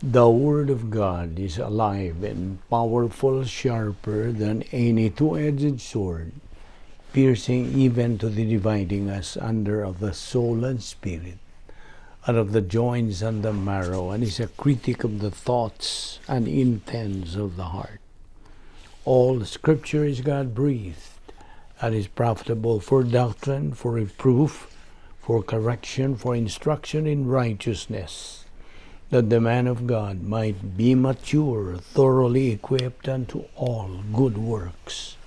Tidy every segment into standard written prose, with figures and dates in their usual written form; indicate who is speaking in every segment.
Speaker 1: The Word of God is alive and powerful, sharper than any two-edged sword, piercing even to the dividing asunder of the soul and spirit, and of the joints and the marrow, and is a critic of the thoughts and intents of the heart. All Scripture is God-breathed, and is profitable for doctrine, for reproof, for correction, for instruction in righteousness, that the man of God might be mature, thoroughly equipped unto all good works.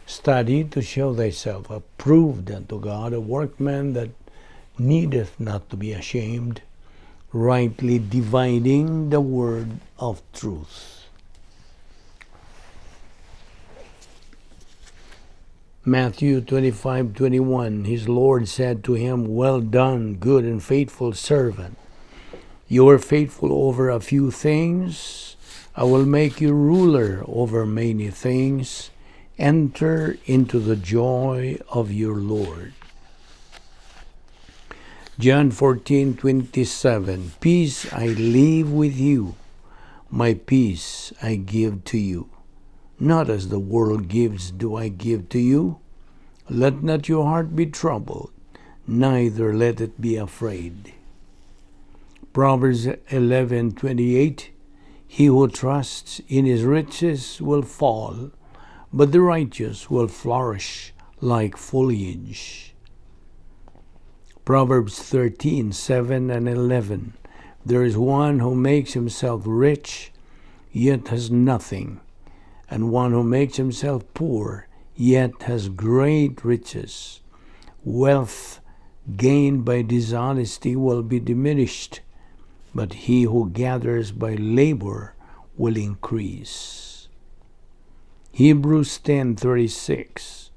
Speaker 1: Study to show thyself approved unto God, a workman that needeth not to be ashamed, rightly dividing the word of truth. Matthew 25:21, his Lord said to him, "Well done, good and faithful servant. You were faithful over a few things. I will make you ruler over many things. Enter into the joy of your Lord." John 14:27, "Peace I leave with you, my peace I give to you. Not as the world gives do I give to you. Let not your heart be troubled, neither let it be afraid." Proverbs 11:28, "He who trusts in his riches will fall, but the righteous will flourish like foliage." Proverbs 13:7 and 11, "There is one who makes himself rich, yet has nothing, and one who makes himself poor, yet has great riches. Wealth gained by dishonesty will be diminished, but he who gathers by labor will increase." Hebrews 10:36,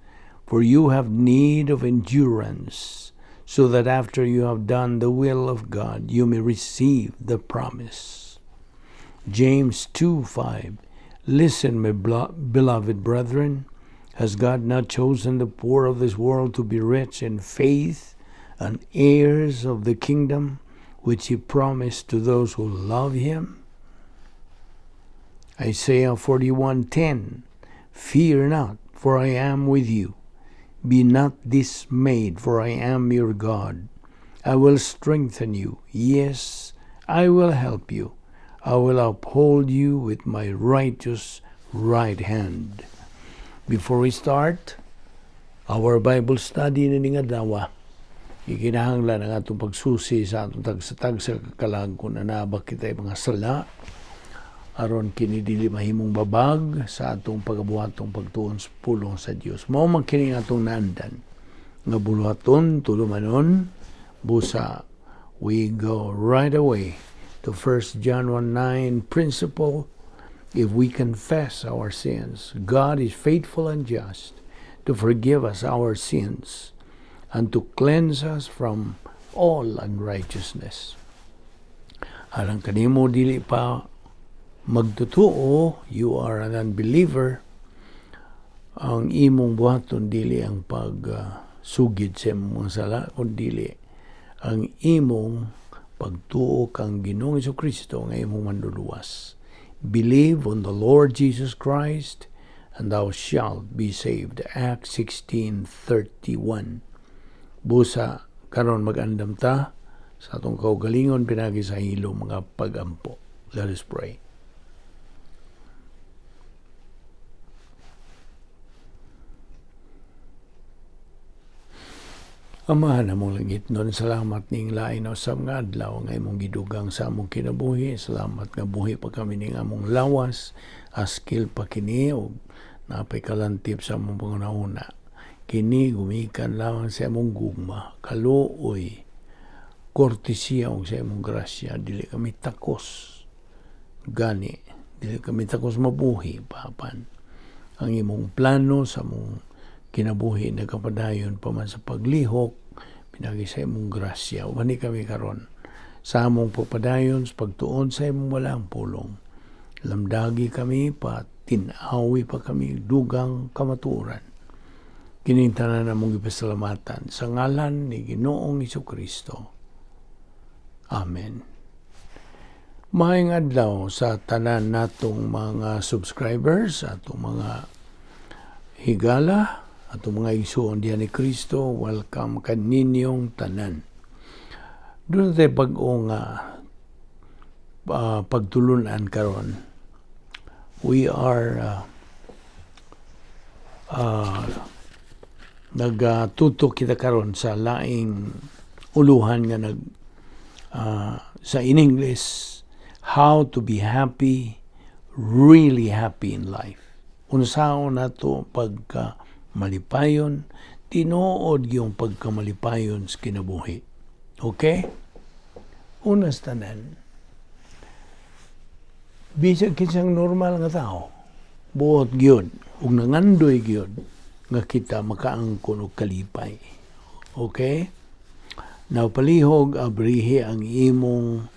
Speaker 1: "For you have need of endurance, so that after you have done the will of God, you may receive the promise." James 2:5, "Listen, my beloved brethren, has God not chosen the poor of this world to be rich in faith and heirs of the kingdom which he promised to those who love him?" Isaiah 41:10, "Fear not, for I am with you. Be not dismayed, for I am your God. I will strengthen you. Yes, I will help you. I will uphold you with my righteous right hand." Before we start our Bible study nining adlaw, ikinahanglan ang atong pagsusi sa atong tagsa-tagsa kakalag kung naa ba kitay mga sala, aron kini dili mahimong babag sa atong pagabuhatong pagtuon sa pulong sa Dios. Mao man kini atong naandan nga buluhaton tulumanon. Busa we go right away to 1 John 1:9 principle. If we confess our sins, God is faithful and just to forgive us our sins and to cleanse us from all unrighteousness. Alang kanimo dili pa magtutuo, you are an unbeliever, ang imong buhaton dili ang pagsugid sa imong mga sala, kundi ang imong pagtuo kang Ginoong Hesukristo nga imong manluluwas. Believe on the Lord Jesus Christ and thou shalt be saved. Acts 16:31. Busa karon mag-andam ta sa atong kaugalingon pinagi sa hilom mga pagampo. Let us pray. Amahan among langit nun, salamat ning lain usab nga adlaw nga imong gidugang sa among kinabuhi. Salamat nga buhi pa kami ning among lawas, askil pa kini og napay kalantip sa among pangunahuna. Kini gumikan lamang sa among gugma, kaluoy, kortesiya og sa imong grasya. Dili kami takos gani, dili kami takos mabuhi papan ang imong plano sa among kinabuhi nagapadayon pa man sa paglihok pinagi sa imong grasya. Ubani kami karon sa among pagpadayon sa pagtuon sa imong walang pulong. Lamdagi kami pa, tin-awi pa kami dugang kamatuoran. Kining tanan among gipasalamatan sa ngalan ni Ginoong Hesukristo. Amen. Maayong adlaw sa tanan natong mga subscribers, atong mga higala, atong mga igsuon diha ni Kristo, welcome kaninyong tanan. Duna tay bag-o nga pagtulunan karon. We are nagatutok kita karon sa laing uluhan nga nag sa in English, "How to be happy, really happy in life." Unsaon nato pagka malipayon, tinuod yung pagkamalipayon sa kinabuhi. Okay? Una sa tanan, bisag kinsang normal nga tao, buot gyud ug nangandoy gyud nga kita makaangkon og kalipay. Okay? Now, palihog abrihi ang imong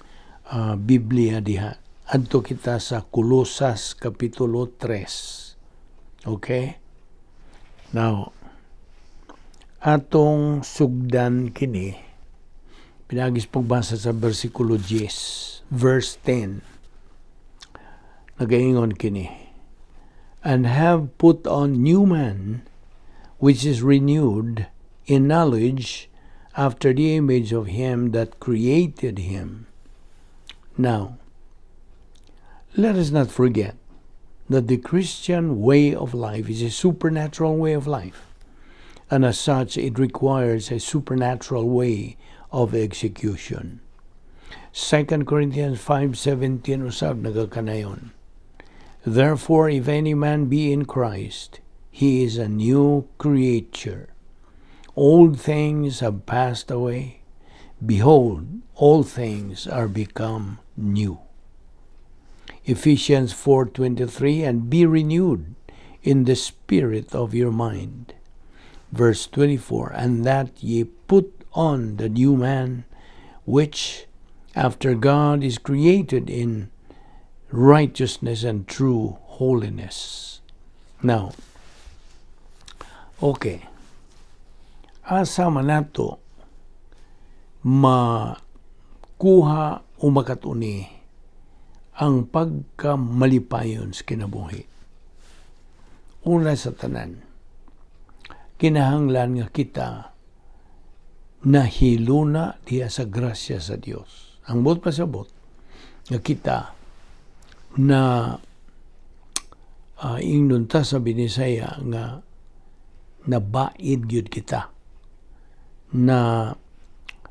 Speaker 1: Biblia diha. Adto kita sa Kolosas Kapitulo 3. Okay? Now, atong sugdan kini pinaagi sa pagbasa sa versikulo 10, verse 10. Nagaingon kini, "And have put on new man, which is renewed in knowledge after the image of him that created him." Now, let us not forget that the Christian way of life is a supernatural way of life. And as such, it requires a supernatural way of execution. 2 Corinthians 5:17 usab nagakanayon. "Therefore, if any man be in Christ, he is a new creature. Old things have passed away. Behold, all things are become new." Ephesians 4:23, "And be renewed in the spirit of your mind." Verse 24, "And that ye put on the new man, which after God is created in righteousness and true holiness." Now, okay. Asa man nato makuha o makatuni ang pagkamalipayon sa kinabuhi? Una sa tanan, kinahanglan nga kita nahiluna diha sa grasya sa Dios. Ang buot pasabot, nga kita na ingnon ta sa Binisaya nga nabaid gyud kita, na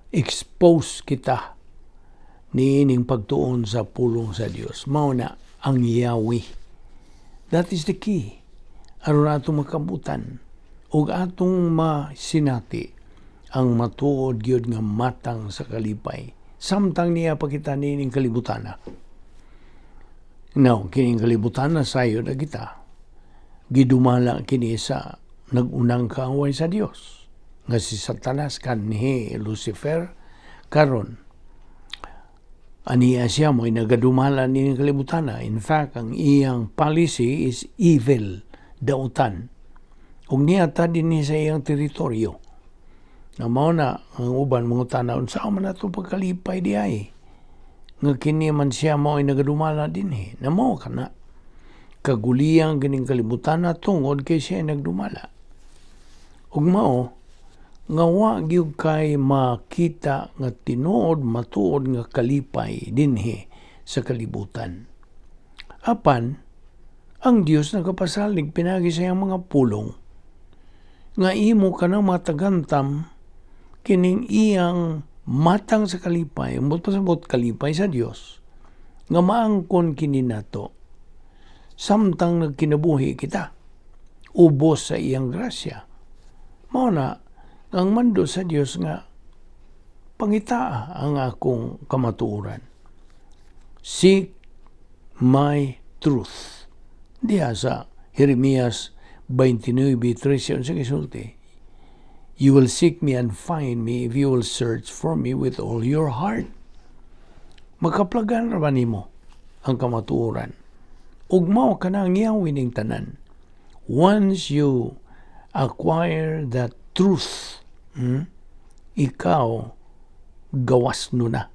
Speaker 1: expose kita niining pagtuon sa pulong sa Dios. Mao na ang Yahweh. That is the key. Aron atong makabutan ug atong masinati ang matuod gyud nga matang sa kalipay samtang niya pa kita niining kalibutana. Now, kining kalibutana sayo na kita. Gidumala kini sa nag-unang kaaway sa Dios nga si Satanas, kanhi Lucifer. Karon, aniya siya mo'y nagadumala ni kalibutana. In fact, ang iyang policy is evil, dautan. Ug niya ta dinhi sa iyang teritoryo. Na mao na ang uban mangutana, unsa man ato pagkalipay diay? Nga kini man siya mo'y nagadumala dinhi. Na mao kana kaguliyang kining kalibutana tungod kay siya nagdumala. Ug mao nga wa gyud kay makita nga tinuod matuod nga kalipay dinhi sa kalibutan. Apan ang Dios nagapasalig pinaagi sa iyang mga pulong nga imo ka nang matagantam kining iyang matang sa kalipay, ambot pasabot kalipay sa Dios nga maangkon kini nato samtang nagkinabuhi kita ubos sa iyang grasya. Mao na ang mando sa Dios nga pangitaa ang akong kamatuoran. "Seek my truth." Diha sa Jeremias 29:13, unsa gisulti? "You will seek me and find me if you will search for me with all your heart." Makaplagan ra ba nimo ang kamatuoran? Ug mao kana ang Yahweh ning tanan. Once you acquire that truth, ikaw gawas no na.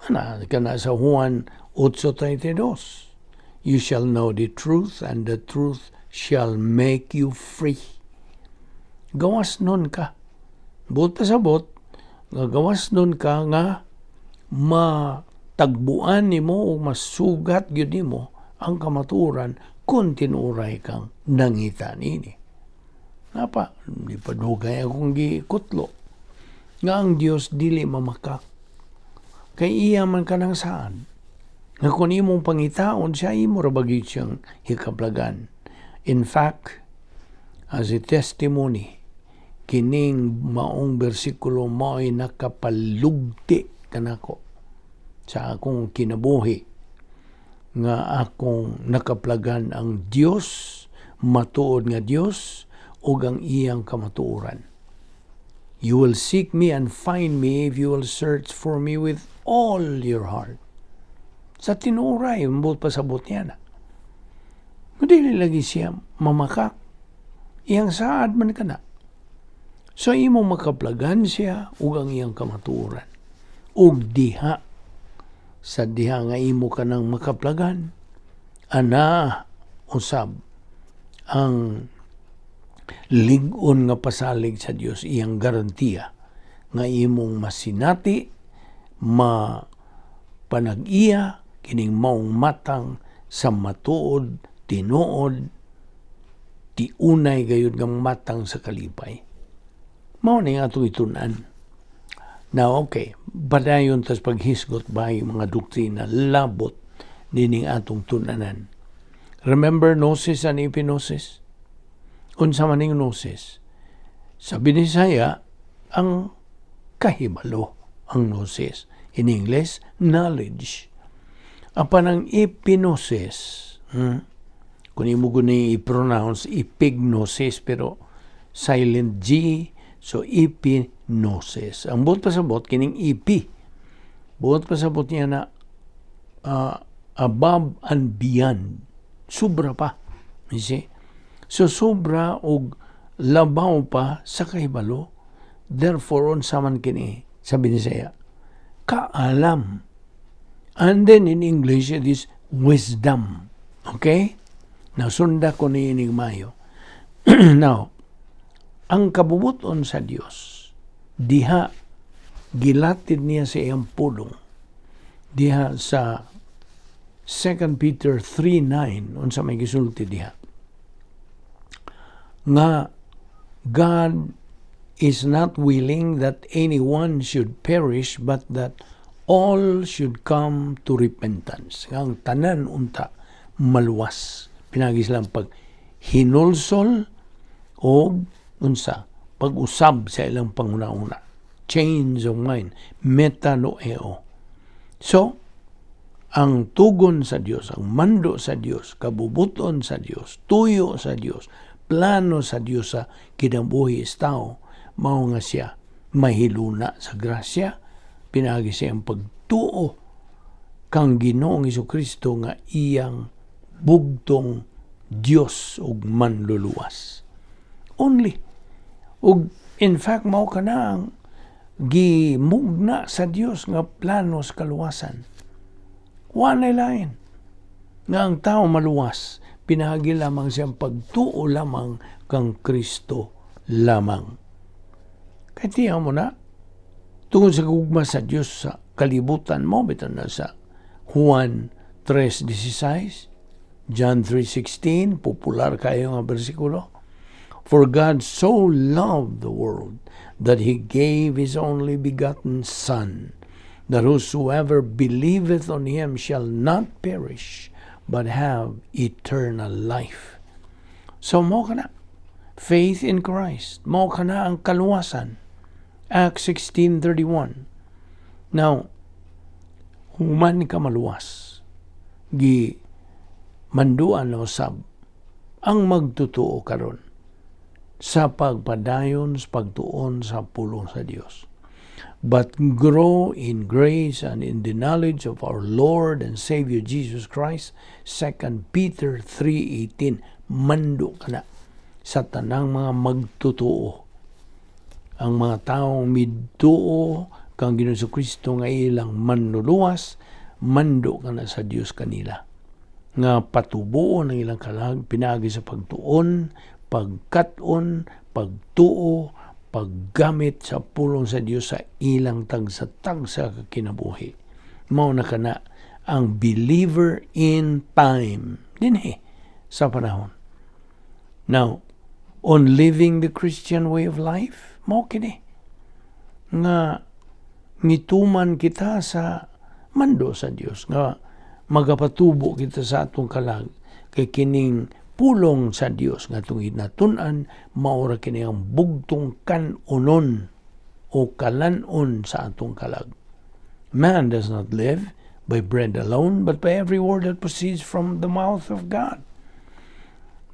Speaker 1: Ana, kana sa Juan 8:32. "You shall know the truth and the truth shall make you free." Gawas nun ka. Buot pasabot, nga gawas nun ka nga matagbuan nimo o masugat gyud nimo ang kamatuoran kung tinuray kang nangita nini. Napa, di pa dugay akong gikutlo nga ang Dios dili mamakak. Kay iya man kanang saad nga kung imong pangitaon siya, imo ra ba gyud siyang hikaplagan. In fact, as a testimony, kining maong bersikulo mao'y nakapalugti kanako sa akong kinabuhi nga akong nakaplagan ang Dios, matuod nga Dios, ug ang iyang kamatuoran. "You will seek me and find me if you will search for me with all your heart." Sa tinuray, buot pasabot niya na. Dili lagi siya mamakak. Iyang saad man kana. So imong makaplagan siya ug ang iyang kamatuoran. Ug diha sa diha nga imo kanang makaplagan, ana usab ang lig-on nga pasalig sa Dios, iyang garantiya nga imong masinati, ma panag-iya kining maong matang sa matuod, tinuod, tiunay gayud nga matang sa kalipay. Mao ni atong itun-an. Now, okay, padayon tas paghisgot ba yung mga doktrina labot nining atong tun-anan. Remember gnosis and epignosis? Unsa man ning gnosis? Sa Binisaya, ang kahibalo ang gnosis. In English, knowledge. Apan ang epignosis, kung imo guni i-pronounce, epignosis, pero silent G, so epignosis. Ang buot pasabot, kining epi. Buot pasabot niya na above and beyond. Sobra pa. You see? So sobra og labaw pa sa kahibalo. Therefore, unsa man kini sa Binisaya? Kaalam. And then in English, it is wisdom. Okay? Nasunda ko ni ining mayo. Now, ang kabubuton sa Dios diha gilatid niya sa iyang pulong diha sa 2 Peter 3:9. Unsa may gisulti diha? Nga God is not willing that anyone should perish but that all should come to repentance. Nga ang tanan unta maluwas pinagi silang pag hinulsol o unsa, pag-usab sa ilang panguna-una, change of mind, metanoeo. So ang tugon sa Dios, ang mando sa Dios, kabubuton sa Dios, tuyo sa Dios, plano sa Dios sa kinabuhi sa tao, mao nga siya mahiluna sa grasya pinaagi sa iyang pagtuo kang Ginoong Kristo nga iyang bugtong Dios ug manluluwas. Only. Ug in fact, mao kana ang gimugna sa Dios nga plano sa kaluwasan. Wa nay lain. Nga ang tao maluwas pinaagi lamang siyang pagtuo lamang kang Kristo lamang. Kay tiyaw mo na, tungod sa gugma sa Dios sa kalibutan mo, bitaw na sa Juan 3:16, John 3:16, popular kayo nga bersikulo. "For God so loved the world that He gave His only begotten Son, that whosoever believeth on Him shall not perish, but have eternal life." So mao kana, faith in Christ, mao kana ang kaluwasan. Acts 16:31. Now, human ka maluwas, gi manduan na usab ang magtutuo karon sa pagpadayon sa pagtuon sa pulong sa Dios. "But grow in grace and in the knowledge of our Lord and Savior Jesus Christ." 2 Peter 3:18. Mando kana sa tanang mga magtutuo. Ang mga taong midtuo, kang Ginoong Kristo nga ilang manluluwas, mando kana sa Dios kanila nga patubuon ang ilang kalag pinaagi sa pagtuon, pagkat-on, pagtuo, paggamit sa pulong sa Dios sa ilang tagsa-tagsa ka kinabuhi. Mao na kana ang believer in time dinhi sa panahon. Now, on living the Christian way of life, mao kini nga ngituman kita sa mando sa Dios nga magapatubo kita sa atong kalag kay kining pulong sa Dios nga atong hinatun-an, mao ra kini ang bugtong kan-onon o kalan-on sa atong kalag. Man does not live by bread alone, but by every word that proceeds from the mouth of God.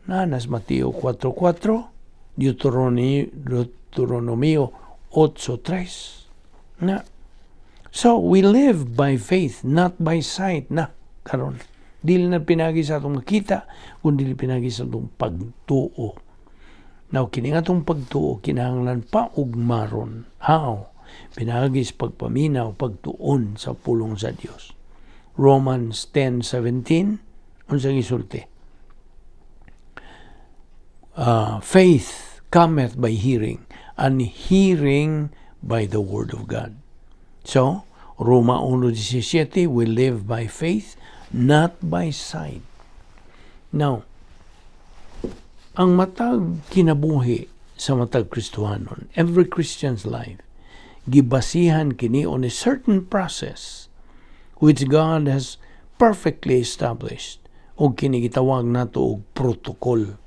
Speaker 1: Naa sa Mateo 4.4, Deuteronomio 8.3. Na. So, we live by faith, not by sight na karon. Dili na pinagi sa atong makita, kundi pinagi sa atong pagtuo. Now, kini nga atong pagtuo, kinahanglan pa ugmaron. How? Pinagi sa pagpaminaw, pagtuon sa pulong sa Dios. Romans 10:17, unsa gisulti? Faith cometh by hearing, and hearing by the word of God. So, Roma 1:17, we live by faith, not by sight. Now, ang matag kinabuhi sa matag Kristohanon, every Christian's life, gibasihan kini on a certain process which God has perfectly established o kini gitawag nato og protocol.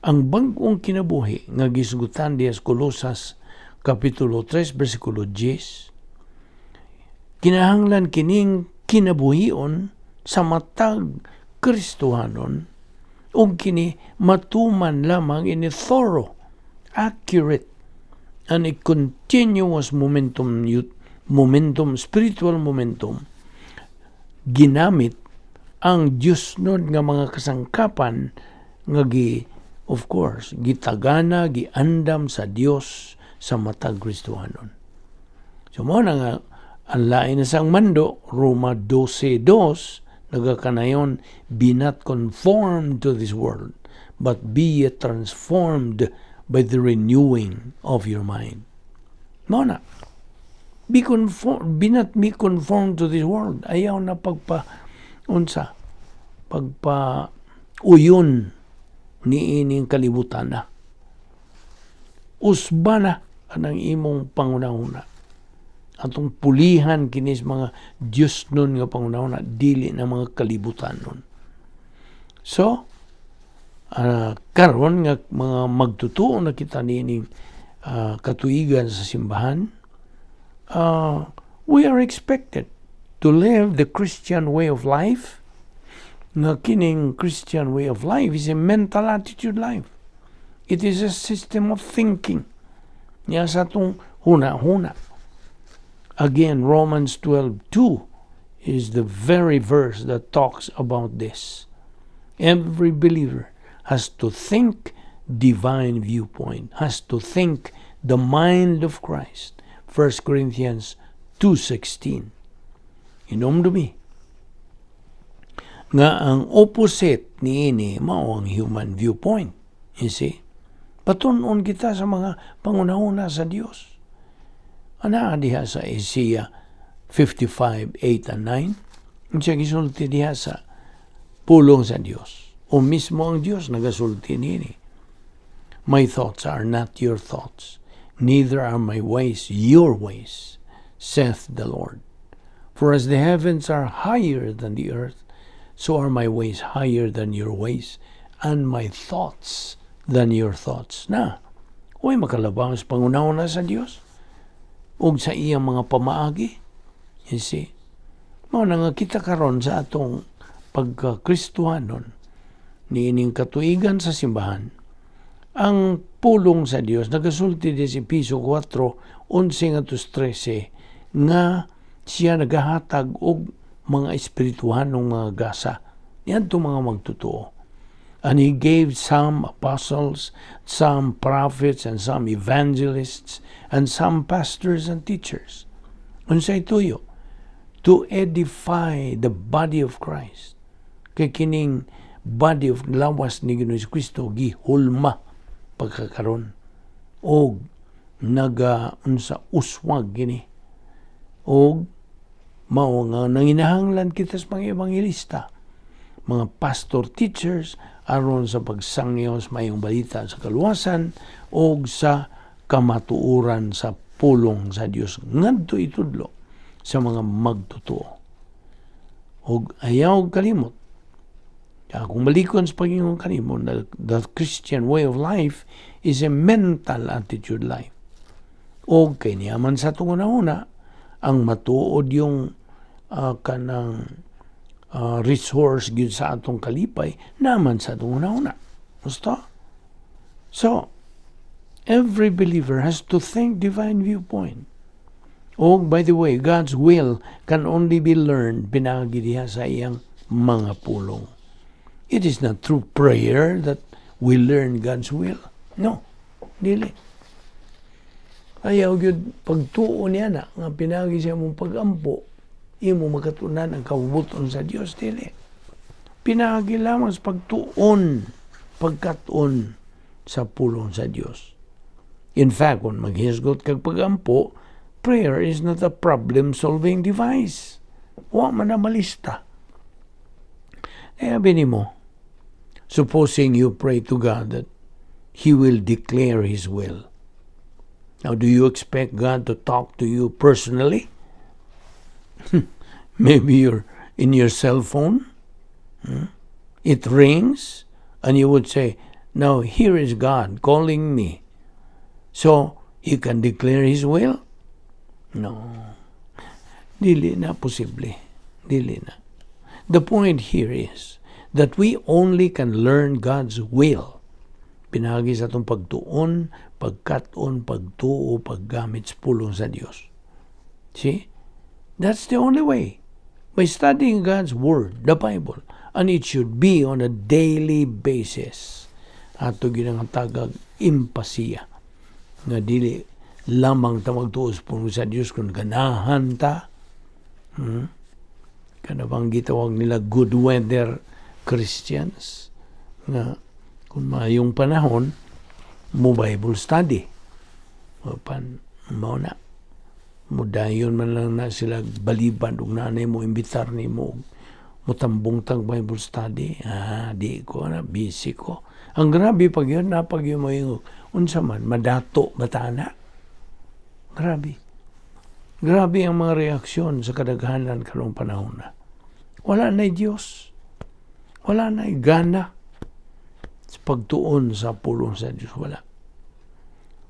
Speaker 1: Ang bag-ong kinabuhi nga gisgutan diha sa Kolosas Kapitulo 3 bersikulo 10, kinahanglan kining kinabuhion sa matag Kristohanon ug kini matuman lamang in a thorough, accurate, and a continuous momentum, spiritual momentum, ginamit ang Diyos nun nga mga kasangkapan nga gi, of course, gitagana, giandam sa Dios sa matag Kristohanon. So mao na nga ang lain na sang mando, Roma 12.2, nagakanayon, "Be not conformed to this world, but be ye transformed by the renewing of your mind." Mao na. Be not be conformed to this world. Ayaw na pagpa, unsa, pagpa uyon ni ining kalibutan na. Usba na anang imong pangunahuna. Atong pulihan kini sa mga Diyos nun nga pangunahuna, dili na mga kalibutan nun. So, karon nga mga magtutuo na kita niining katuigan sa simbahan, we are expected to live the Christian way of life, nga kining Christian way of life is a mental attitude life. It is a system of thinking. Niya sa atong huna-huna. Again, Romans 12:2 is the very verse that talks about this. Every believer has to think divine viewpoint, has to think the mind of Christ. 1 Corinthians 2:16. Inomdumi nga ang opposite niini mao ang human viewpoint. You see? Patun-on kita sa mga pangunahuna sa Dios. Ana diha sa Isaiah 55:8 and 9. Siya gisulti diha sa pulong sa Dios. O mismo ang Dios nagasulti niini. "My thoughts are not your thoughts, neither are my ways your ways, saith the Lord. For as the heavens are higher than the earth, so are my ways higher than your ways, and my thoughts than your thoughts." Na, uy makalabaw sa pangunahuna sa Dios ug sa iyang mga pamaagi. You see? Mao na nga kita karon sa atong pagka-Kristohanon niining katuigan sa simbahan, ang pulong sa Dios nagasulti di sa Epeso 4:11 ngadto 13 nga siya nagahatag og mga espirituhanong mga gasa niadto mga magtotoo. And He gave some apostles, some prophets, and some evangelists, and some pastors and teachers. Unsay tuyo? To edify the body of Christ. Kay kining body of lawas ni Ginoong Kristo gihulma pagkakaron og naga unsa, uswag kini, og mao nga nanginahanglan kita sa mga ebanghelista, mga pastor, teachers, aron sa pagsangyaw sa mayong balita sa kaluwasan og sa kamatuoran sa pulong sa Dios ngadto itudlo sa mga magtotoo. Og ayaw kalimot, kung malikon sa pag-ingon kanimo, the Christian way of life is a mental attitude life. O kay niya man sa atong una, ang matuod yung kanang resource gyud sa atong kalipay naman sa atong una-una. Gusto? So, every believer has to think divine viewpoint. Oh, by the way, God's will can only be learned pinaagi diha sa iyang mga pulong. It is not through prayer that we learn God's will. No, dili. Ayaw gyud pagtuo niya na nga pinaagi sa imong pagampo, imo makatunan ang kabubuton sa Dios, dili. Pinaagi lamang sa pagtuon, pagkat-on sa pulong sa Dios. In fact, kung maghisgot kag pagampo, prayer is not a problem-solving device. Wa man na malista. Kaya mo, supposing you pray to God that He will declare His will. Now, do you expect God to talk to you personally? Maybe you're in your cell phone. It rings, and you would say, "Now here is God calling me." So, He can declare His will? No. Dili na posible. Dili na. The point here is that we only can learn God's will pinaagi sa atong pagtuon, pagkat-on, pagtuo, paggamit sa pulong sa Dios. See? That's the only way. By studying God's Word, the Bible, and it should be on a daily basis. Ato ginang tagag impasiya nga dili lamang ta magtuo sa pulong sa Dios kung ganahan ta. Kana bang gitawag nila good weather Christians nga kung mayong panahon mo Bible study. O pan mao na. Mudayon man lang na sila balibad ug nanay mo imbitar nimo mutambong tag Bible study. Ah, di ko na, busy ko. Ang grabe pag yun, na pag yun mo yung, unsa man, madato, batana. Grabe. Grabe ang mga reaksyon sa kadaghanan karong panahon na. Wala na Diyos. Wala na gana sa pagtuon sa pulong sa Diyos. Wala.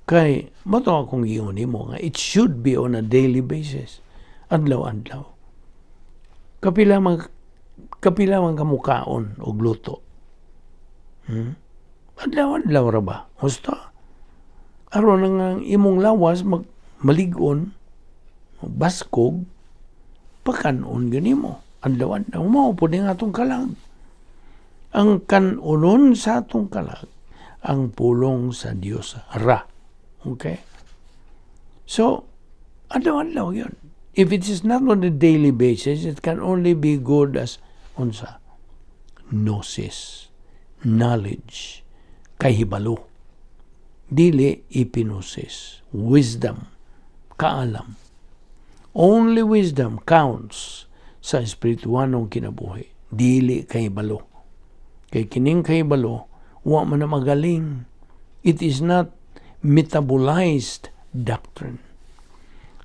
Speaker 1: Kay, mao to akong giingon nimo nga, it should be on a daily basis. Adlaw-adlaw. Kapila man kamukaon og luto. Adlaw-adlaw ra ba? Husto? Aron nga ang imong lawas mag malig-on, baskog, pakanon gani mo. Adlaw-adlaw mao pud ang atong kalag. Ang kanunon sa atong kalag, ang pulong sa Dios ra. Okay? So, adlaw-adlaw yun. If it is not on a daily basis, it can only be good as unsa? Gnosis, knowledge, kahibalo. Dili epignosis, wisdom, kaalam. Only wisdom counts sa espirituanong kinabuhi. Dili kahibalo. Kay kining kahibalo, wa man na magaling. It is not metabolized doctrine.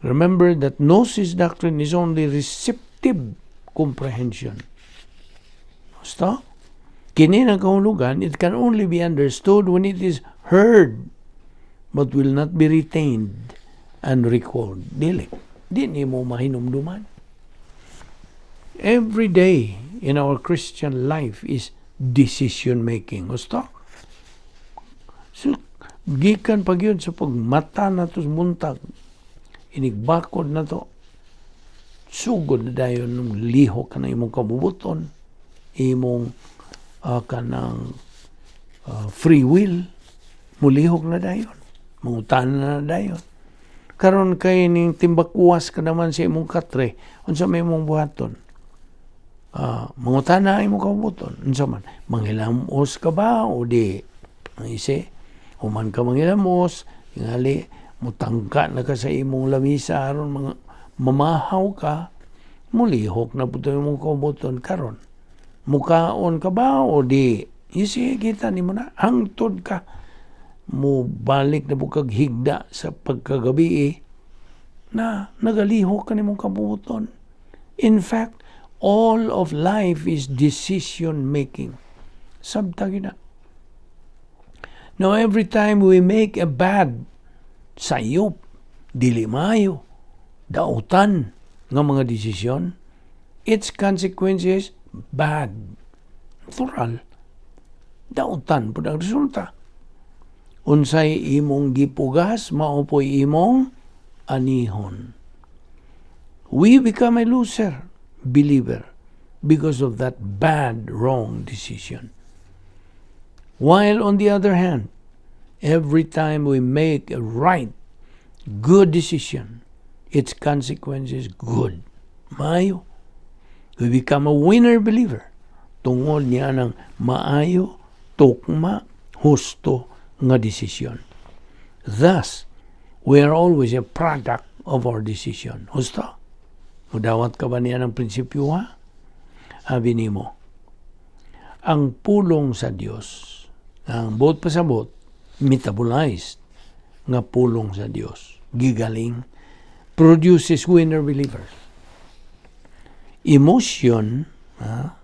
Speaker 1: Remember that gnosis doctrine is only receptive comprehension. Basta? Kini nga kahulugan, it can only be understood when it is heard, but will not be retained and recalled. Dili. Di nimo mahinumduman. Every day in our Christian life is decision making. Gusto? So, gikan pag yun sa pagmata na to sa buntag, inigbakod na to, sugod na dayon nung lihok ka na imong kabubuton, imong kanang free will, mulihok na dayon. Mangutana na dayon. Karon kay ning timbakwas ka naman sa imong katre, unsa may imong buhaton? Mangutana imong kaubuton. Unsa man? Manghilamos ka ba o di? Ang isi, human ka manghilamos, tingali, mutangka na ka sa imong lamisa aron mga mamahaw ka, mulihok na po imong kaubuton karon. Mukaon ka ba o di? Isi, kita nimo na, hangtod ka mo balik na kag higda sa pagkagabi eh, na nagalihok ka nimong kabubuton. In fact, all of life is decision making. Sabta na. Now, every time we make a bad, sayop, dili maayo, dautan nga mga desisyon, its consequences bad. Natural. Dautan po ang resulta. Unsay imong gipugas, mao po'y imong anihon. We become a loser believer because of that bad, wrong decision. While on the other hand, every time we make a right, good decision, its consequences good. Maayo. We become a winner believer. Tungod niya ng maayo, tukma, husto nga desisyon. Thus, we are always a product of our decision. Husto? Mudawat ka ba niya ng prinsipyo, ha? Abi nimo, ang pulong sa Dios, ang buot pasabot, metabolized nga pulong sa Dios, gigaling, produces winner believers. Emotion, ha,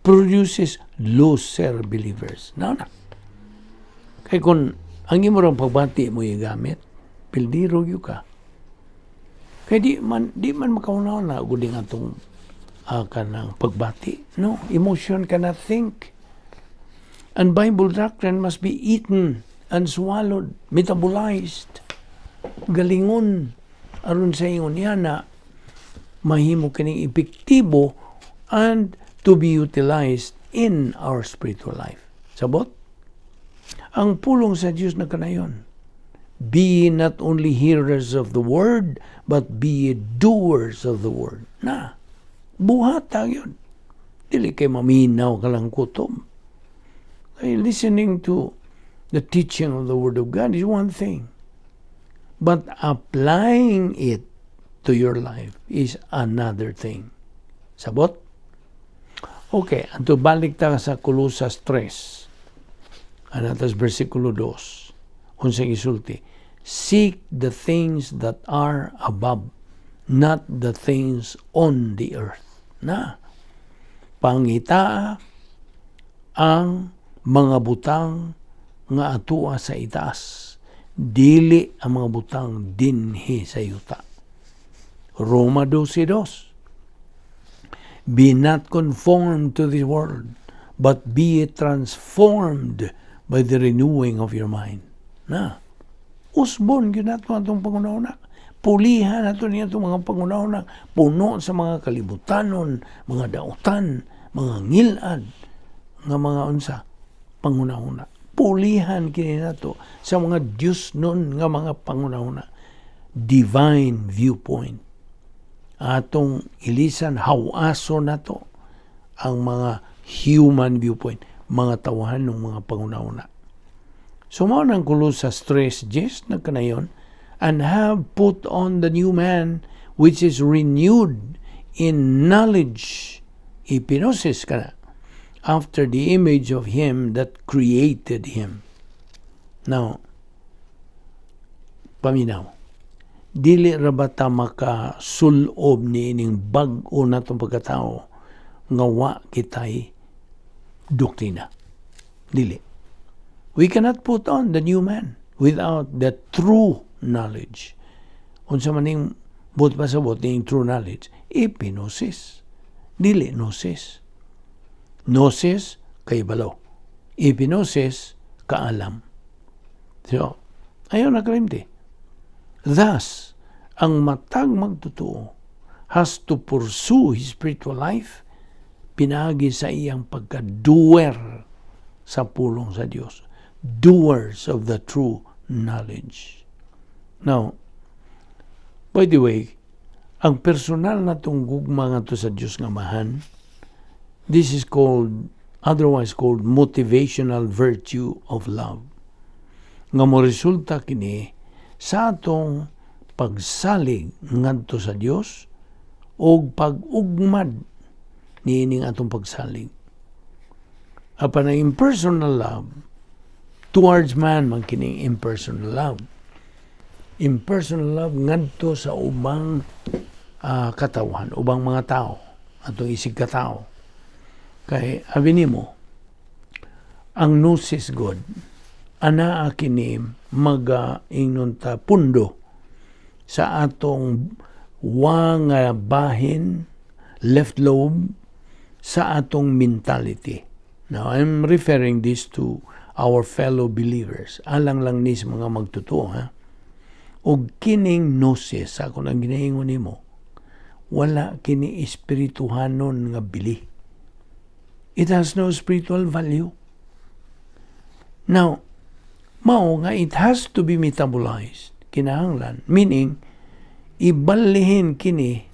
Speaker 1: produces loser believers. No, na. Kay kung ang imo rang pagbati mo gigamit, pildiro gyud ka. Kay di man makauna-una gud nga atong kanang pagbati. No, emotion cannot think. And Bible doctrine must be eaten and swallowed, metabolized. Galingon aron sa ingon niya na mahimo kining epektibo and to be utilized in our spiritual life. Sabot? Ang pulong sa Diyos na kanayon. Be ye not only hearers of the word, but be ye doers of the word. Na, buhat yun. Dili kay maminaw ka lang kutob. Kay listening to the teaching of the Word of God is one thing. But applying it to your life is another thing. Sabot? Okay, anto balik ta sa Colosas 3. Anatas versikulo 2. Unsang isulti? "Seek the things that are above, not the things on the earth." Na, pangitaa ang mga butang nga atua sa itaas. Dili ang mga butang dinhi sa yuta. Roma 12:2. "Be not conformed to this world, but be ye transformed by the renewing of your mind." Na, usbon gyud nato atong panghunahuna. Pulihan nato niya itong mga panghunahuna. Puno sa mga kalibutanon, mga dautan, mga ngilad, nga mga unsa, panghunahuna. Pulihan kini nato sa mga Diyos nun nga mga panghunahuna. Divine viewpoint. Atong ilisan, hawaso nato ang mga human viewpoint, mga tawahan ng mga panghunahuna. So mao nang Colosas 3:10 nagkanayon, "And have put on the new man which is renewed in knowledge," epignosis ka na, "after the image of him that created him." Now, paminaw, dili ra ba ta makasulob ni ining bag-o natong pagkatao nga wa kitay doktrina? Dili. We cannot put on the new man without the true knowledge. Unsa man ning buot pasabot ning true knowledge? Epignosis. Dili gnosis. Gnosis, kahibalo. Epignosis, kaalam. So, ayaw na kalimti. Thus, ang matag magtotoo has to pursue his spiritual life pinaagi sa iyang pagka-doer sa pulong sa Dios. Doers of the true knowledge. Now, by the way, ang personal na tong gugma ngadto sa Dios nga Amahan, this is called, otherwise called motivational virtue of love. Nga mo resulta kini sa atong pagsalig ngadto sa Dios o pag-ugmad niining atong pagsalig. Apan ang impersonal love, towards man man kining impersonal love. Impersonal love ngadto sa ubang katawan, ubang mga tao, atong isig katao. Kay abi nimo, ang gnosis God, anaa kini maga ingnon ta pundo sa atong wa nga bahin, left lobe, sa atong mentality. Now, I'm referring this to our fellow believers. Alang lang ni sa mga magtotoo, ha? Og kining gnosis, ako nang ginaingon nimo, wala kini espirituhanon nga bili. It has no spiritual value. Now, mao nga it has to be metabolized. Kinahanglan. Meaning, ibalihin kini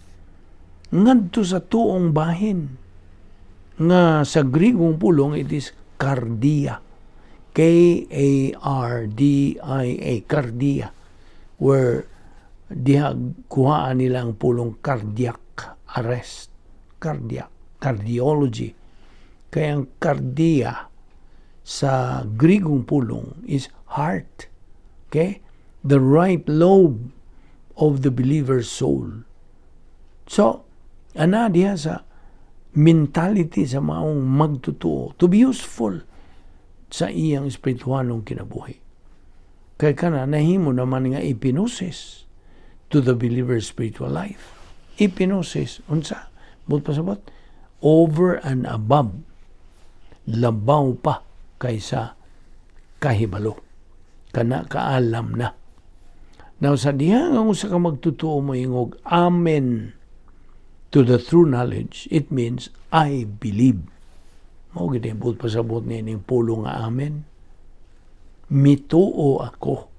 Speaker 1: ngadto sa tuong bahin nga sa Grigong pulong it is kardia. Kardia, kardia, where diha kuhaan nila ang pulong cardiac arrest, cardiac, cardiology. Kaya ang kardia sa Grigong pulong is heart. Okay? The right lobe of the believer's soul. So, ana diha sa mentality sa maong magtotoo to be useful sa iyang espirituhanong kinabuhi. Kay kana nahimo naman nga epignosis to the believer's spiritual life. Epignosis, unsa? Buot pasabot? Over and above. Labaw pa kaysa kahibalo. Kana kaalam na. Now, sa diha nga usa ka magtotoo mo ingog, "Amen to the true knowledge," it means I believe. Mao gid ang buot pasabot nining pulong nga amen. Mituo ako.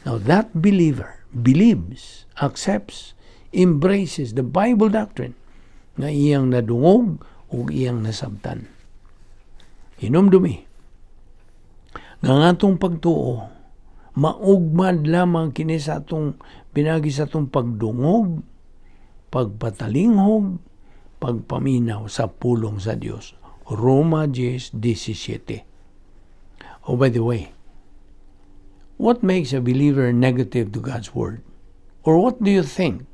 Speaker 1: Now that believer believes, accepts, embraces the Bible doctrine nga iyang nadungog ug iyang nasabtan. Hinumdumi nga ang atong pagtuo maugmad lamang kini sa atong pinagi sa atong pagdungog, pagpatalinghog, pagpaminaw sa pulong sa Dios. Roma 10:17. Oh, by the way, what makes a believer negative to God's Word? Or what do you think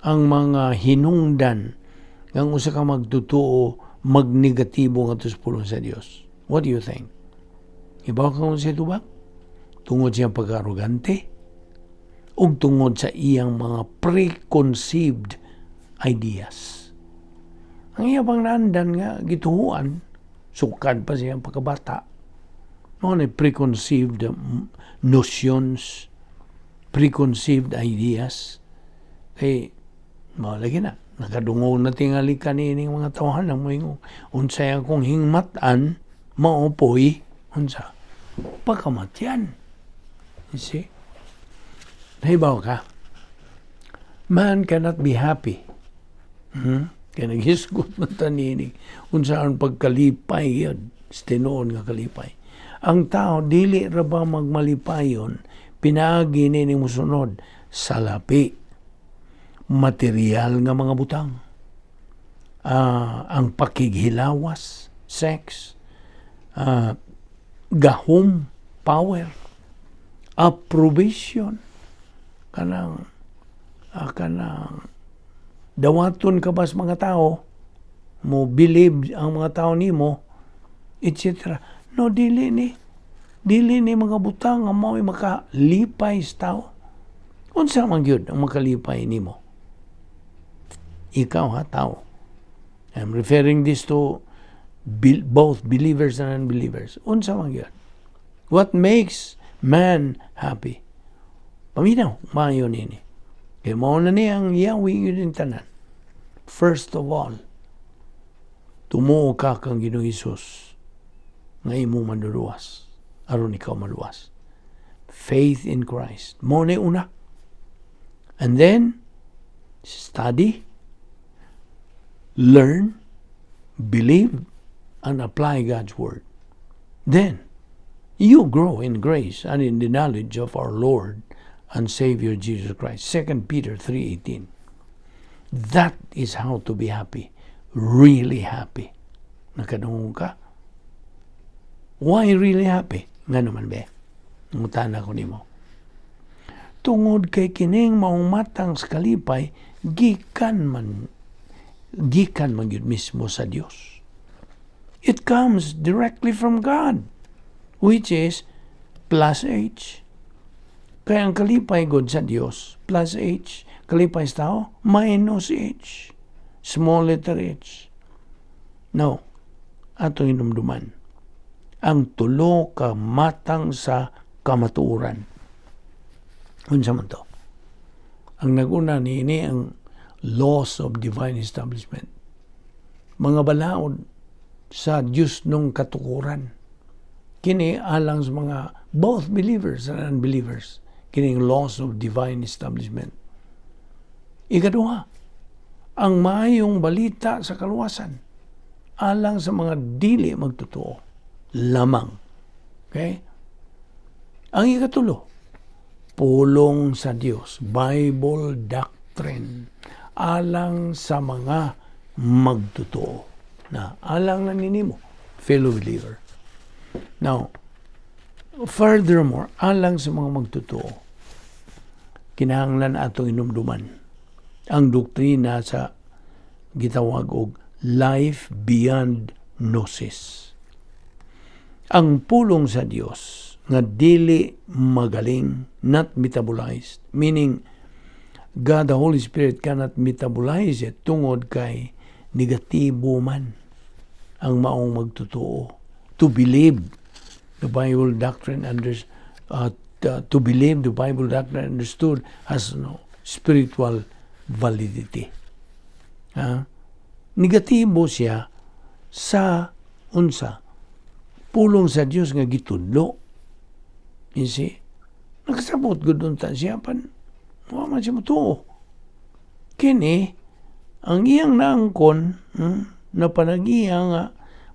Speaker 1: ang mga hinungdan ng usa ka magtotoo magnegatibo ngadto sa pulong sa Dios? What do you think? Ibaw ka kung sa tubag? Tungod siyang pag-arugante? O tungod sa iyang mga preconceived ideas? Ang iya pang naandan nga gituhuan, sukad pa siyang pagkabata. Mao na preconceived notions, preconceived ideas. Kay, mao lagi na, nakadungog na tingali kanining mga tawahan ang moingon, unsay akong hingmatan, mao poy, unsa, pagkamatyan. You see? Nahibaw ka? Man cannot be happy. Kaya naghisgot man ta niini unsa ang pagkalipay yun, tinuod nga kalipay. Ang tao dili ra ba magmalipayon pinaagi ni musunod salapi, material nga mga butang, ang pakighilawas, sex, gahom, power, approbation, kanang dawaton ka ba sa mga tao, mo believe ang mga tao nimo, etc. No, dili ni. Dili ni mga butang nga mao'y makalipay sa tao. Unsa man gyud ang makalipay nimo? Ikaw ha, tao. I'm referring this to both believers and unbelievers. Unsa man gyud? What makes man happy? Paminaw, maayo nini. Kay mao na ni ang Yahweh yun yung tanan. First of all, tumuo ka kang Ginoong Hesus. Nga imong manluluwas aron ikaw maluwas. Faith in Christ. Mao na una. And then, study, learn, believe, and apply God's Word. Then, you grow in grace and in the knowledge of our Lord and Savior Jesus Christ. 2 Peter 3:18. That is how to be happy. Really happy. Nakadungog ka? Why really happy? Ngano man be? Ngutana ko nimo. Tungod kay kining maong matang sa kalipay, gikan man gyud mismo sa Dios. It comes directly from God, which is plus H. Kaya ang kalipay gud sa Dios, plus H. Kalipay sa tao, minus H. Small letter h. Now, atong hinumduman ang tulo ka matang sa kamatuoran. Unsa man to? Ang naguna niini, ang laws of divine establishment. Mga balaod sa Diyos nung katukuran. Kini alang sa mga both believers and unbelievers. Kining laws of divine establishment. Ikaduha, ang maayong balita sa kaluwasan alang sa mga dili magtotoo lamang. Okay? Ang ikatulo, pulong sa Dios, Bible doctrine, alang sa mga magtotoo na alang na ninimo, fellow believer. Now, furthermore, alang sa mga magtotoo, kinahanglan atong inumduman ang doktrina sa gitawag og life beyond gnosis. Ang pulong sa Dios nga dili magaling, not metabolized, meaning God the Holy Spirit cannot metabolize it tungod kay negatibo man ang maong magtotoo. To believe the Bible doctrine understood has no spiritual validity. Ha? Negatibo siya sa unsa? Pulong sa Dios nga gitudlo. You see? Nakasabot gud unta siya pan wa man siya motuo. Kini ang iyang naangkon, na panagiya nga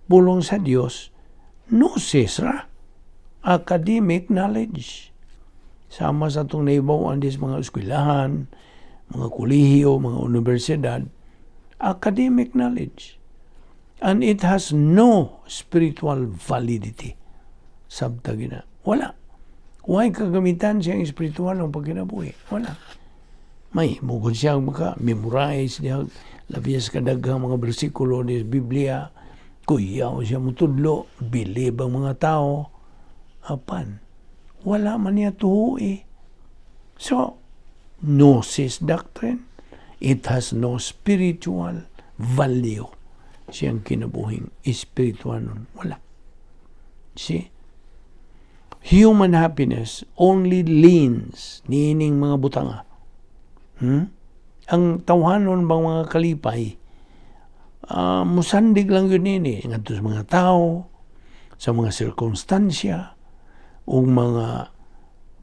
Speaker 1: pulong sa Dios, gnosis ra, academic knowledge, sama sa atong nahibaw-an sa mga eskwelahan, mga kolehiyo, mga universidad, academic knowledge, and it has no spiritual validity. Sabta gina wala. Way kagamitan siyang espiritual ng pagkinabuhi. Wala. May mugod siya maka memorize niya labias kadaghang mga bersikulo ni Biblia. Kuyaw siya mutudlo, bilib ang mga tao. Apan, wala man niya tuhi. So, gnosis doctrine, it has no spiritual value. Siyang kinabuhing espiritual nun. Wala. See? Human happiness only leans niining mga butanga. Ang tawhanon bang mga kalipay, musandig lang yun nini ngadto sa mga tao, sa mga sirkunstansya, o mga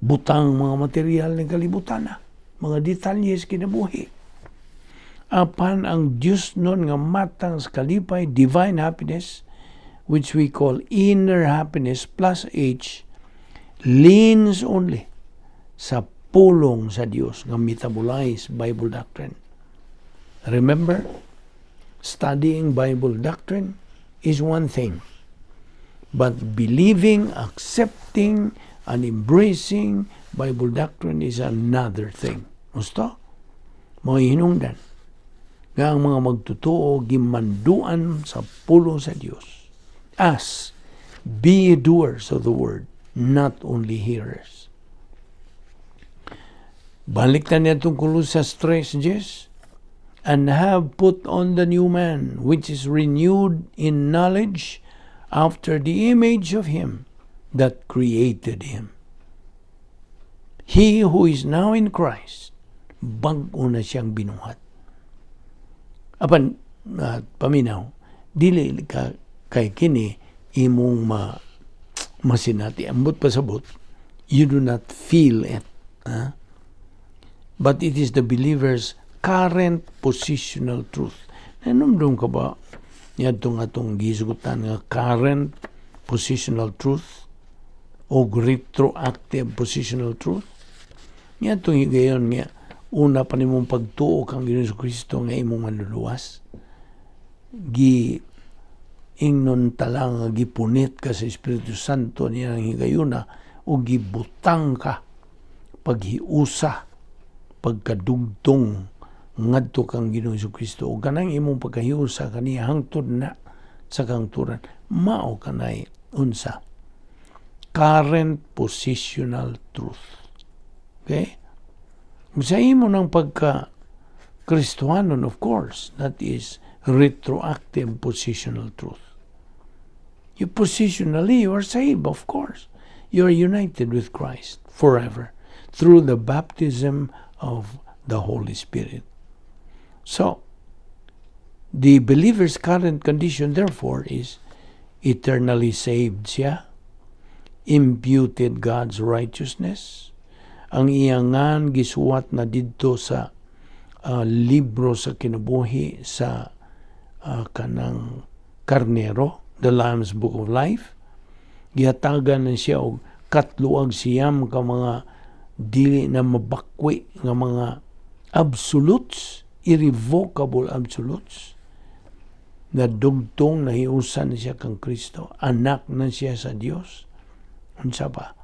Speaker 1: butang, mga material ng kalibutan na, mga detalye sa kinabuhi. Apan ang Diyos nun nga matang sa kalipay, divine happiness, which we call inner happiness plus H, leans only sa pulong sa Dios nga metabolize Bible doctrine. Remember, studying Bible doctrine is one thing, but believing, accepting, and embracing Bible doctrine is another thing. Gusto? Mga hinungdan nga ang mga magtotoo gimanduan sa pulong sa Dios as be doers of the word, not only hearers. Balik na niya itong Colosas 3:10, "And have put on the new man, which is renewed in knowledge after the image of him that created him." He who is now in Christ, bag-o na siyang binuhat. Apan, paminaw, dili ka kay kini Imong masinati. Ambot pasabot, you do not feel it. Huh? But it is the believer's current positional truth. Nahinumdum ka ba niadtong atong gihisgutan nga current positional truth o retroactive positional truth? Niadtong higayon nga una pa nimong pagtuo kang Ginoong Kristo nga imong manluluwas, gi ingnon tala nga gipunit ka sa Espiritu Santo niya ang higayuna o gibutang ka paghiusa, pagkadugtong ngadto kang Ginoong Kristo o kanang imong pagkahiusa kaniya hangtod na sa kahangturan, mao kanay unsa? Current positional truth. Okay, sa imo ng pagka Kristohanon, of course, that is retroactive positional truth. You positionally, you are saved, of course. You are united with Christ forever through the baptism of the Holy Spirit. So, the believer's current condition, therefore, is eternally saved siya, imputed God's righteousness, ang iyang ngan gisuwat na didto sa libro sa kinabuhi sa kanang karnero, the Lamb's Book of Life. Gihatagan na siya og 99 ka mga dili na mabakwi nga mga absolutes, irrevocable absolutes, na dugtong nahiusan na siya kang Kristo, anak na siya sa Dios. Unsa pa?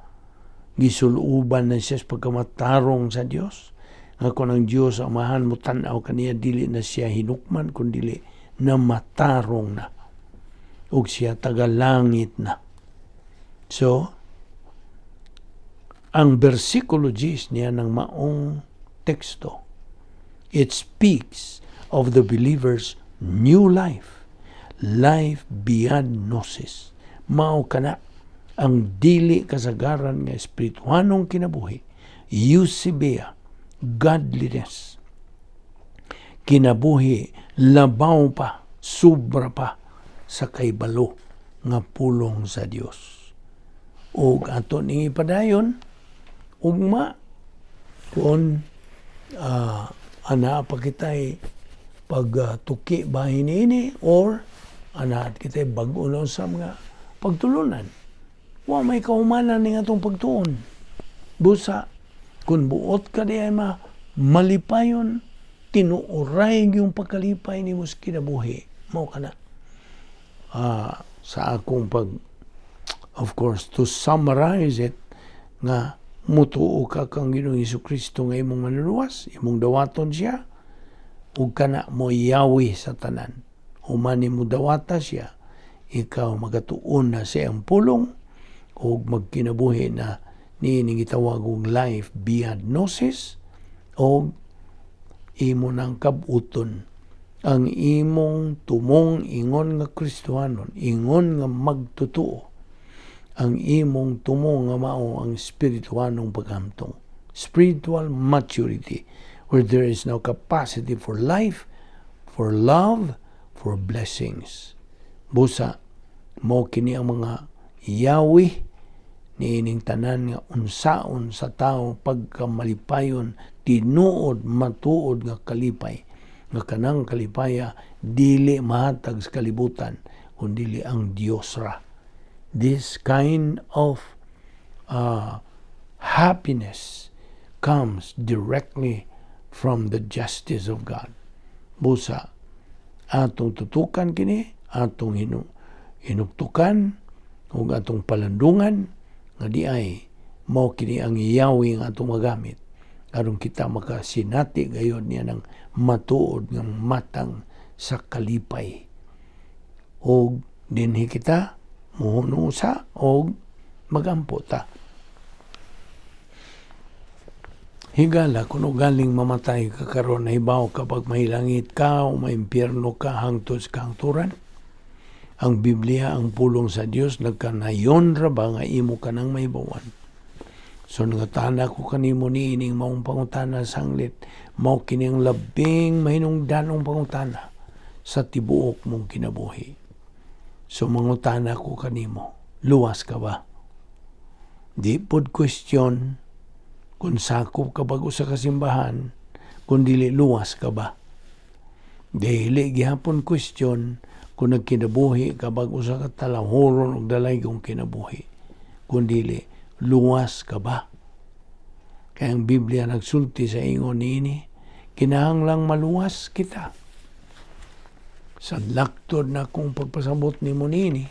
Speaker 1: Gisuluban na siya sa pagkamatarong sa Dios. Nga kung ang Dios Amahan mo tan-aw kaniya, dili na siya hinukman kun dili na matarong na. Ug siya taga-langit na. So, ang versikulo 10 niya ng maong teksto, it speaks of the believer's new life, life beyond gnosis. Mao kana ang dili kasagaran nga espirituhanong kinabuhi, eusebeia, godliness. Kinabuhi labaw pa, sobra pa sa kaybalo nga pulong sa Dios. Ug ato ning ipadayon ugma kung ana pa kita'y pagtuki bahin niini or ana at kita'y bag-o na sa mga pagtulunan. Wa may kahumanan ning atong pagtuon. Busa, kung buot ka di ay ma malipayon, tinuoray yung pagkalipay nimo sa kinabuhi, mao kana. Sa akong pag, of course, to summarize it, nga mutuo ka kang Ginoong Hesus Kristo nga imong manluluwas, imong dawaton siya, ug kana mo yawi sa tanan. Human nimo dawata siya, ikaw magatuon na sa iyang pulong ug magkinabuhi na niining gitawag og life beyond gnosis og imo nang kabuton ang imong tumong ingon nga Kristohanon, ingon nga magtotoo, ang imong tumong nga mao ang espirituhanong paghamtong. Spiritual maturity, where there is now capacity for life, for love, for blessings. Busa, mo kini ang mga yawi niining tanan nga unsaon sa tao pagkamalipayon, tinuod matuod nga kalipay, nga kanang kalipaya dili mahatag sa kalibutan kun dili ang Dios ra. This kind of happiness comes directly from the justice of God. Busa, atong tutukan kini, atong hinuktukan ug atong palandungan nga di ay mao kini ang yawi nga atong magamit aron kita makasinati gayod niya ng matuod nga matang sa kalipay. Og dinhi kita muhunong usa og magampo ta. Higala, kung galing mamatay ka karon, nahibaw ka pag mahilangit ka o maimpyerno ka hangtod sa kahangturan? Ang Biblia, ang pulong sa Dios, nagkanayon ra ba nga imo ka nang mahibawan? So nangatana ko kanimo niining maong pangutana sanglit, mao kini ang labing mahinungdanong pangutana sa tibuok mong kinabuhi. So mangutana ko kanimo, luwas ka ba? Di pod question kung sakop ka bag usa ka simbahan, kung dili luwas ka ba. Dili gihapon question kung nagkinabuhi ka bag usa ka talahuron og dalaygong kinabuhi. Kung dili, luwas ka ba? Kaya ang Biblia nagsulti sa ingon niini, kinahanglang maluwas kita. Sa laktod na kung pagpasabot nimo niini,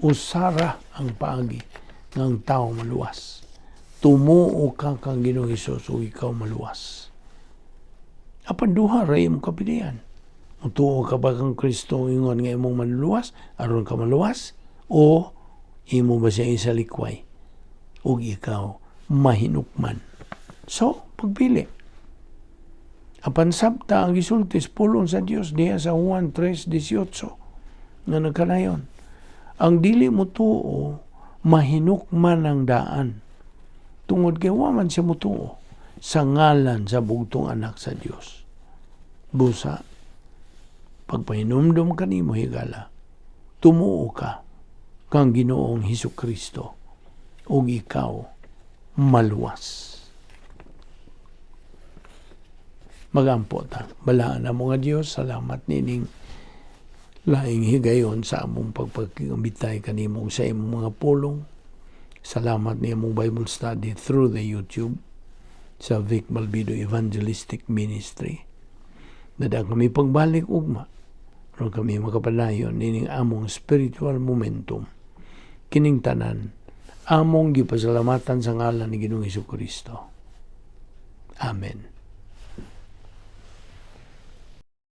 Speaker 1: usara ang paagi ng tao maluwas. Tumuo ka kang Ginoong Hesus ug ikaw maluwas. Apan duha ra imong kapilian. Mutuo ka ba kang Kristo ingon nga imong manluluwas aron ka maluwas, o imo ba siya isalikway ug ikaw mahinukman? So, pagpili. Apan sabta ang gisulti sa pulong sa Dios diha sa Juan 3:18 nga nagkanayon. Ang dili mutuo, mahinukman ang daan. Tungod kay wa man siya mutuo sa ngalan sa bugtong anak sa Dios. Busa, pagpahinumdum kanimo, higala, tumuo ka kang Ginoong Hesus Kristo ug ikaw maluwas. Magampo ta. Balaan na mga Diyos, salamat nining laing higayon sa among pagpagkambitay kanimo sa imong mga pulong. Salamat ni among Bible study through the YouTube sa Vic Malbido Evangelistic Ministry. Nada kami pagbalik ugma aron kami makapadayon nining among spiritual momentum. Kining tanan among gipasalamatan sa ngalan ni Ginoong Kristo. Amen.